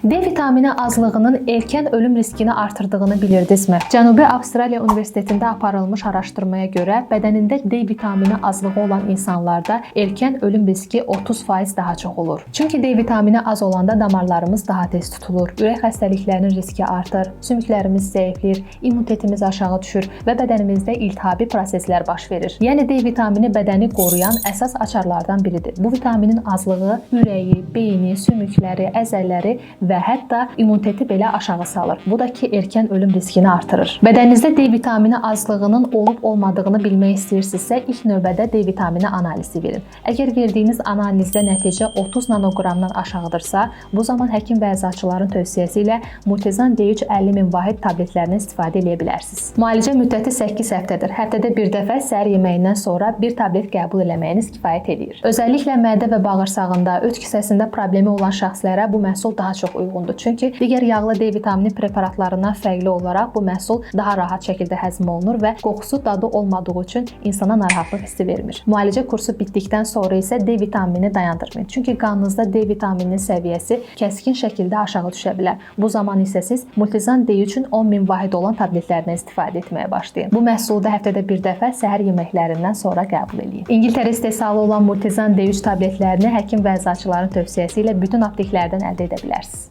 D vitamini azlığının erkən ölüm riskini artırdığını bilirdinizmi? Cənubi Avstraliya Universitetində aparılmış araşdırmaya görə bədənində D vitamini azlığı olan insanlarda erkən ölüm riski 30% daha çox olur. Çünki D vitamini az olanda damarlarımız daha tez tutulur, ürək xəstəliklərinin riski artır, sümüklərimiz zəifləyir, immunitetimiz aşağı düşür və bədənimizdə iltihabi proseslər baş verir. Yəni D vitamini bədəni qoruyan əsas açarlardan biridir. Bu vitaminin azlığı ürəyi, beyni, sümükləri, əzələləri və hətta immuniteti belə aşağı salır. Bu da ki, erkən ölüm riskini artırır. Bədəninizdə D vitamini azlığının olub-olmadığını bilmək istəyirsinizsə, ilk növbədə D vitamini analizi verin. Əgər verdiyiniz analizdə nəticə 30 nanoqramdan aşağıdırsa, bu zaman həkim və əczaçıların tövsiyəsi ilə Multizan D3 50 min vahid tabletlərindən istifadə edə bilərsiniz. Müalicə müddəti 8 həftədir. Həftədə bir dəfə səhər yeməyindən sonra bir tablet qəbul eləməyiniz kifayət eləyir. Özəlliklə mədə və bağırsağında, öd kisəsində problemi olan şəxslərə bu məhsul daha çox uyğundur. Çünki digər yağlı D vitamini preparatlarından fərqli olaraq bu məhsul daha rahat şəkildə həzm olunur və qoxusu, dadı olmadığı üçün insana narahatlıq hissi vermir. Müalicə kursu bitdikdən sonra isə D vitaminini dayandırmayın. Çünki qanınızda D vitamininin səviyyəsi kəskin şəkildə aşağı düşə bilər. Bu zaman isə siz Multizan D3-ün 10 min vahid olan tabletlərindən istifadə etməyə başlayın. Bu məhsulu da həftədə bir dəfə səhər yeməklərindən sonra qəbul eləyin. İngiltərə istehsalı olan Multizan D3 tabletlərini həkim və əczaçıların tövsiyəsi ilə bütün apteklərdən əldə edə bilərsiniz.